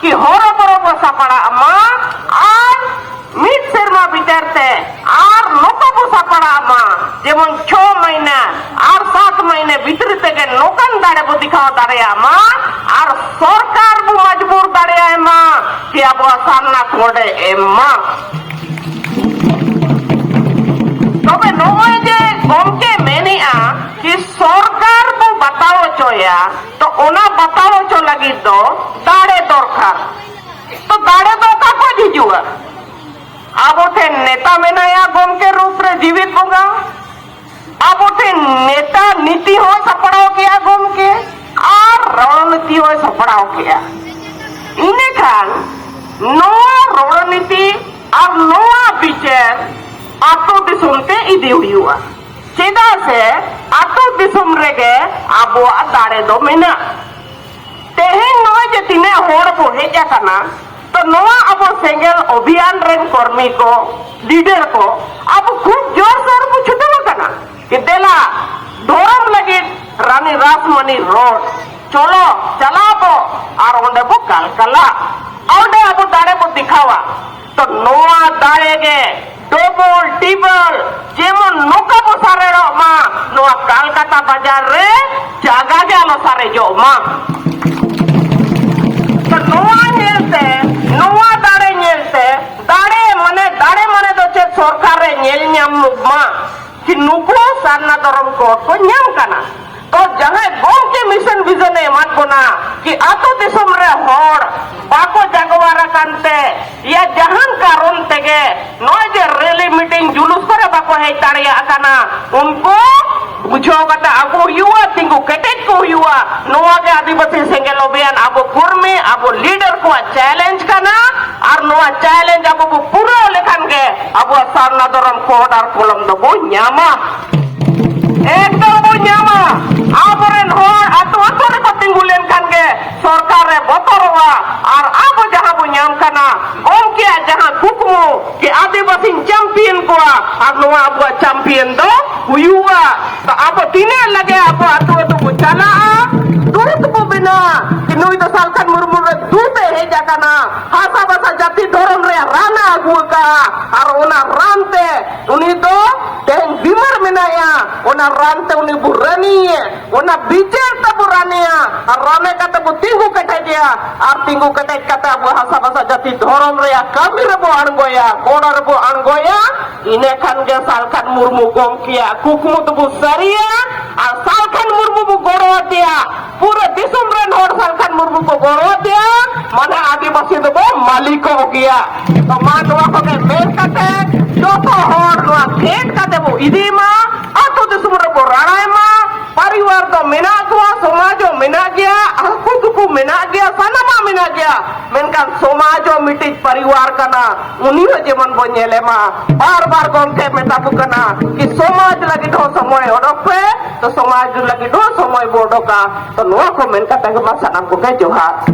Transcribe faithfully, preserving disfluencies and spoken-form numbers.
ᱠᱤ ᱦᱚᱨᱚᱵᱚᱨᱚ ᱵᱚ ᱥᱟᱯᱲᱟᱜ ᱢᱟ ᱟᱨ ᱢᱤᱫ ᱥᱮᱨᱢᱟ ᱵᱷᱤᱛᱟᱹᱨ ᱛᱮ ᱟᱨ ᱱᱚᱝᱠᱟ ᱵᱚ ᱥᱟᱯᱲᱟᱜ ᱢᱟ, ᱡᱮᱢᱚᱱ ᱪᱷᱚ ᱢᱟᱹᱦᱱᱟᱹ ᱟᱨ ᱥᱟᱛ ᱢᱟᱹᱦᱱᱟᱹ ᱵᱷᱤᱛᱨᱤ ᱛᱮᱜᱮ ᱱᱚᱝᱠᱟᱱ ᱫᱟᱲᱮ ᱵᱚ ᱫᱮᱠᱷᱟᱣ ᱫᱟᱲᱮᱭᱟᱜ ᱢᱟ ᱟᱨ ᱥᱚᱨᱠᱟᱨ ᱵᱚ ᱢᱚᱡᱽᱵᱩᱨ ᱫᱟᱲᱮᱭᱟᱭ ᱢᱟ ᱠᱤ ᱟᱵᱚᱣᱟᱜ ᱥᱟᱨᱱᱟ ᱠᱳᱰ ᱮ ᱮᱢ ᱢᱟ᱾ ᱛᱚᱵᱮ ᱱᱚᱜᱼᱚᱭ ᱡᱮ ᱜᱚᱢᱠᱮ ᱢᱮᱱᱮᱜᱼᱟ ᱠᱤ ᱥᱚᱨᱠᱟᱨ ᱵᱚ ᱵᱟᱛᱟᱣ ᱦᱚᱪᱚᱭᱟ, ᱛᱚ ᱚᱱᱟ ᱵᱟᱛᱟᱣ ᱦᱚᱪᱚ ᱞᱟᱹᱜᱤᱫ ᱫᱚ ᱫᱟᱲᱮ ᱫᱚᱨᱠᱟᱨ᱾ ᱛᱚ ᱫᱟᱲᱮ ᱫᱚ ᱚᱠᱟ ᱠᱷᱚᱡ ᱦᱤᱡᱩᱜᱼᱟ? ᱟᱵᱚ ᱴᱷᱮᱱ ᱱᱮᱛᱟ ᱢᱮᱱᱟᱭᱟ ᱜᱚᱢᱠᱮ ᱨᱩᱯ ᱨᱮ ᱡᱤᱣᱤᱫ ᱵᱚᱸᱜᱟ, ᱟᱵᱚ ᱴᱷᱮᱱ ᱱᱮᱛᱟ ᱱᱤᱛᱤ ᱦᱚᱸ ᱥᱟᱯᱲᱟᱣ ᱠᱮᱜᱼᱟ ᱜᱚᱢᱠᱮ, ᱟᱨ ᱨᱚᱲᱱᱤᱛᱤ ᱦᱚᱸᱭ ᱥᱟᱯᱲᱟᱣ ᱠᱮᱜᱼᱟ᱾ ᱤᱱᱟᱹᱠᱷᱟᱱ ᱱᱚᱣᱟ ᱨᱚᱲᱱᱤᱛᱤ ᱟᱨ ᱱᱚᱣᱟ ᱵᱤᱪᱟᱹᱨ ᱟᱛᱳ ᱫᱤᱥᱚᱢ ᱛᱮ ᱤᱫᱤ ᱦᱩᱭᱩᱜᱼᱟ, ᱪᱮᱫᱟᱜ ᱥᱮ ᱟᱛᱳ ᱫᱤᱥᱚᱢ ᱨᱮᱜᱮ ᱟᱵᱚᱣᱟᱜ ᱫᱟᱲᱮ ᱫᱚ ᱢᱮᱱᱟᱜᱼᱟ᱾ ᱛᱮᱦᱮᱧ ᱱᱚᱜᱼᱚᱭ ᱡᱮ ᱛᱤᱱᱟᱹᱜ ᱦᱚᱲ ᱵᱚ ᱦᱮᱡ ᱟᱠᱟᱱᱟ, ᱛᱚ ᱱᱚᱣᱟ ᱟᱵᱚ ᱥᱮᱸᱜᱮᱞ ᱚᱵᱷᱤᱭᱟᱱ ᱨᱮᱱ ᱠᱚᱨᱢᱤ ᱠᱚ, ᱞᱤᱰᱟᱨ ᱠᱚ, ᱟᱵᱚ ᱠᱷᱩᱵ ᱡᱳᱨᱥᱳᱨ ᱵᱚ ᱪᱷᱩᱴᱟᱹᱣ ᱟᱠᱟᱱᱟ ᱠᱤ ᱫᱮᱞᱟ ᱫᱷᱚᱨᱚᱢ ᱞᱟᱹᱜᱤᱫ ᱨᱟᱱᱤ ᱨᱟᱥᱢᱟᱱᱤ ᱨᱚᱲ, ᱪᱚᱞᱚ ᱪᱟᱞᱟᱣ ᱵᱚ ᱟᱨ ᱚᱸᱰᱮ ᱵᱚ ᱠᱟᱞᱠᱟᱞᱟ, ᱚᱸᱰᱮ ᱟᱵᱚ ᱫᱟᱲᱮ ᱵᱚ ᱫᱮᱠᱷᱟᱣᱟ᱾ ᱛᱚ ᱱᱚᱣᱟ ᱫᱟᱲᱮ ᱜᱮ ᱰᱚᱵᱚᱞ ᱴᱤᱵᱚᱞ ᱡᱮᱢᱚᱱ ᱱᱚᱝᱠᱟ ᱵᱚ ᱥᱟᱨᱮᱲᱚᱜ ᱢᱟ, ᱱᱚᱣᱟ ᱠᱟᱞᱠᱟᱛᱟ ᱵᱟᱡᱟᱨ ᱨᱮ ᱡᱟᱭᱜᱟ ᱜᱮ ᱟᱞᱚ ᱥᱟᱨᱮᱡᱚᱜ ᱢᱟ᱾ ᱛᱚ ᱱᱚᱣᱟ ᱧᱮᱞᱛᱮ, ᱱᱚᱣᱟ ᱫᱟᱲᱮ ᱧᱮᱞᱛᱮ, ᱫᱟᱲᱮ ᱢᱟᱱᱮ, ᱫᱟᱲᱮ ᱢᱟᱱᱮ ᱫᱚ ᱪᱮᱫ ᱥᱚᱨᱠᱟᱨ ᱨᱮ ᱧᱮᱞ ᱧᱟᱢᱚᱜ ᱢᱟ ᱠᱤ ᱱᱩᱠᱩ ᱥᱟᱨᱱᱟ ᱫᱷᱚᱨᱚᱢ ᱠᱳᱰ ᱠᱚ ᱧᱟᱢ ᱠᱟᱱᱟ᱾ ᱛᱚ ᱡᱟᱦᱟᱸᱭ ᱜᱚᱢᱠᱮ ᱢᱤᱥᱚᱱ ᱵᱷᱤᱡᱚᱱ ᱮ ᱮᱢᱟᱫ ᱵᱚᱱᱟ ᱠᱤ ᱟᱛᱳ ᱫᱤᱥᱚᱢ ᱨᱮ ᱦᱚᱲ ᱵᱟᱠᱚ ᱡᱟᱜᱣᱟᱨ ᱟᱠᱟᱱ ᱛᱮ ᱭᱟ ᱡᱟᱦᱟᱱ ᱠᱟᱨᱚᱱ ᱛᱮᱜᱮ ᱱᱚᱜᱼᱚᱭ ᱡᱮ ᱨᱮᱞᱤ ᱢᱤᱴᱤᱝ ᱡᱩᱞᱩᱥ ᱠᱚᱨᱮ ᱵᱟᱠᱚ ᱦᱮᱡ ᱫᱟᱲᱮᱭᱟᱜ ᱠᱟᱱᱟ, ᱩᱱᱠᱩ ᱵᱩᱡᱷᱟᱹᱣ ᱠᱟᱛᱮ ᱟᱹᱜᱩ ᱦᱩᱭᱩᱜᱼᱟ, ᱛᱤᱸᱜᱩ ᱠᱮᱴᱮᱡ ᱠᱚ ᱦᱩᱭᱩᱜᱼᱟ᱾ ᱱᱚᱣᱟ ᱜᱮ ᱟᱹᱫᱤᱵᱟᱹᱥᱤ ᱥᱮᱸᱜᱮᱞ ᱚᱵᱷᱤᱭᱟᱱ ᱟᱵᱚ ᱠᱚᱨᱢᱤ, ᱟᱵᱚ ᱞᱤᱰᱟᱨ ᱠᱚᱣᱟᱜ ᱪᱮᱞᱮᱧᱡᱽ ᱠᱟᱱᱟ᱾ ᱟᱨ ᱱᱚᱣᱟ ᱪᱮᱞᱮᱧᱡᱽ ᱟᱵᱚ ᱵᱚ ᱯᱩᱨᱟᱹᱣ ᱞᱮᱠᱷᱟᱱ ᱜᱮ ᱟᱵᱚᱣᱟᱜ ᱥᱟᱨᱱᱟ ᱫᱷᱚᱨᱚᱢ ᱠᱳᱰ ᱟᱨ ᱠᱚᱞᱚᱢ ᱫᱚᱵᱚ ᱧᱟᱢᱟ᱾ ᱮᱠᱫᱚᱢ ᱵᱚ ᱧᱟᱢᱟ᱾ ᱟᱵᱚᱨᱮᱱ ᱦᱚᱲ ᱟᱛᱳ ᱟᱛᱳ ᱨᱮᱠᱚ ᱛᱤᱸᱜᱩ ᱞᱮᱱᱠᱷᱟᱱ ᱜᱮ ᱥᱚᱨᱠᱟᱨ ᱨᱮ ᱵᱚᱛᱚᱨᱚᱜᱼᱟ᱾ ᱟᱨ ᱟᱵᱚ ᱡᱟᱦᱟᱸ ᱵᱚ ᱧᱟᱢ ᱠᱟᱱᱟ, ᱜᱚᱢᱠᱮᱭᱟᱜ ᱡᱟᱦᱟᱸ ᱠᱩᱠᱢᱩ ᱠᱤ ᱟᱹᱫᱤᱵᱟᱹᱥᱤᱧ ᱪᱟᱢᱯᱤᱭᱟᱱ ᱠᱚᱣᱟ, ᱟᱨ ᱱᱚᱣᱟ ᱟᱵᱚᱣᱟᱜ ᱪᱟᱢᱯᱤᱭᱟᱱ ᱫᱚ ᱦᱩᱭᱩᱜᱼᱟ᱾ ᱛᱚ ᱟᱵᱚ ᱛᱤᱱᱟᱹᱜ ᱞᱟᱜᱮ ᱟᱵᱚ ᱟᱛᱳ ᱟᱛᱳ ᱵᱚ ᱪᱟᱞᱟᱜᱼᱟ, ᱫᱩᱛ ᱵᱚ ᱵᱮᱱᱟᱣᱟ, ᱠᱟᱱᱟ ᱠᱤ ᱱᱩᱭ ᱫᱚ ᱥᱟᱞᱠᱷᱟᱱ ᱢᱩᱨᱢᱩ ᱨᱮ ᱫᱩᱠ ᱮ ᱦᱮᱡ ᱟᱠᱟᱱᱟ, ᱦᱟᱥᱟ ᱵᱷᱟᱥᱟ ᱡᱟᱹᱛᱤ ᱫᱷᱚᱨᱚᱢ ᱨᱮᱭᱟᱜ ᱨᱟᱱ ᱮ ᱟᱹᱜᱩ ᱟᱠᱟᱫᱼᱟ, ᱟᱨ ᱚᱱᱟ ᱨᱟᱱ ᱛᱮ ᱩᱱᱤ ᱫᱚ ᱛᱮᱦᱮᱧ ᱵᱤᱢᱟᱨ ᱢᱮᱱᱟᱭᱟ, ᱚᱱᱟ ᱨᱟᱱ ᱛᱮ ᱩᱱᱤ ᱵᱚ ᱨᱟᱱᱤᱭᱮ, ᱚᱱᱟ ᱵᱤᱪᱟᱹᱨ ᱛᱮᱵᱚ ᱨᱟᱱᱤᱭᱟ, ᱟᱨ ᱨᱟᱱᱮ ᱠᱟᱛᱮ ᱵᱚ ᱛᱤᱸᱜᱩ ᱠᱮᱴᱮᱡᱮᱭᱟ, ᱟᱨ ᱛᱤᱸᱜᱩ ᱠᱮᱴᱮᱡ ᱠᱟᱛᱮ ᱟᱵᱚ ᱦᱟᱥᱟ ᱵᱷᱟᱥᱟ ᱡᱟᱹᱛᱤ ᱫᱷᱚᱨᱚᱢ ᱨᱮᱭᱟᱜ ᱠᱟᱹᱢᱤ ᱨᱮᱵᱚ ᱟᱬᱜᱚᱭᱟ, ᱜᱚᱲᱚ ᱨᱮᱵᱚ ᱟᱬᱜᱚᱭᱟ᱾ ᱤᱱᱟᱹ ᱠᱷᱟᱱ ᱜᱮ ᱥᱟᱞᱠᱷᱟᱱ ᱢᱩᱨᱢᱩ ᱜᱚᱢᱠᱮᱭᱟᱜ ᱠᱩᱠᱢᱩ ᱫᱚᱵᱚ ᱥᱟᱹᱨᱤᱭᱟ, ᱟᱨ ᱥᱟᱞᱠᱷᱟᱱ ᱢᱩᱨᱢᱩ ᱵᱚ ᱜᱚᱲᱚ ᱟᱫᱮᱭᱟ᱾ ᱯᱩᱨᱟᱹ ᱫᱤᱥᱚᱢ ᱨᱮᱱ ᱦᱚᱲ ᱥᱟᱞᱠᱷᱟᱱ ᱢᱩᱨᱢᱩ ᱠᱚ ᱜᱚᱲᱚ ᱟᱫᱮᱭᱟ, ᱢᱟᱱᱮ ᱟᱹᱫᱤᱵᱟᱹᱥᱤ ᱫᱚᱵᱚ ᱢᱟᱹᱞᱤᱠᱚᱜ ᱜᱮᱭᱟ᱾ ᱛᱚ ᱢᱟ ᱱᱚᱣᱟ ᱠᱚᱜᱮ ᱢᱮᱱ ᱠᱟᱛᱮ ᱡᱚᱛᱚ ᱦᱚᱲ ᱱᱚᱣᱟ ᱠᱷᱮᱞ ᱠᱟᱛᱮ ᱵᱚ ᱤᱫᱤ ᱢᱟ, ᱟᱹᱛᱩ ᱫᱤᱥᱚᱢ ᱨᱮᱵᱚ ᱨᱟᱲᱟᱭ ᱢᱟ᱾ ᱯᱟᱨᱤᱵᱟᱨ ᱫᱚ ᱢᱮᱱᱟᱜ ᱠᱚᱣᱟ, ᱥᱚᱢᱟᱡᱽ ᱦᱚᱸ ᱢᱮᱱᱟᱜ ᱜᱮᱭᱟ, ᱟᱠᱚ ᱫᱚᱠᱚ ᱢᱮᱱᱟᱜ ᱜᱮᱭᱟ, ᱥᱟᱱᱟᱢᱟᱜ ᱢᱮᱱᱟᱜ ᱜᱮᱭᱟ, ᱢᱮᱱᱠᱷᱟᱱ ᱥᱚᱢᱟᱡᱽ ᱦᱚᱸ ᱢᱤᱫᱴᱤᱡ ᱯᱟᱨᱤᱵᱟᱨ ᱠᱟᱱᱟ, ᱩᱱᱤ ᱦᱚᱸ ᱡᱮᱢᱚᱱ ᱵᱚ ᱧᱮᱞᱮ ᱢᱟ᱾ ᱵᱟᱨ ᱵᱟᱨ ᱜᱚᱢᱠᱮ ᱢᱮᱛᱟ ᱠᱚ ᱠᱟᱱᱟ ᱠᱤ ᱥᱚᱢᱟᱡᱽ ᱞᱟᱹᱜᱤᱫ ᱦᱚᱸ ᱥᱚᱢᱚᱭ ᱚᱰᱚᱠ ᱯᱮ, ᱛᱚ ᱥᱚᱢᱟᱡᱽ ᱞᱟᱹᱜᱤᱫ ᱦᱚᱸ ᱥᱚᱢᱚᱭ ᱵᱚ ᱚᱰᱚᱠᱟ᱾ ᱛᱚ ᱱᱚᱣᱟ ᱠᱚ ᱢᱮᱱ ᱠᱟᱛᱮ ᱜᱮ ᱢᱟ ᱥᱟᱱᱟᱢ ᱠᱚᱜᱮ ᱡᱚᱦᱟᱨ᱾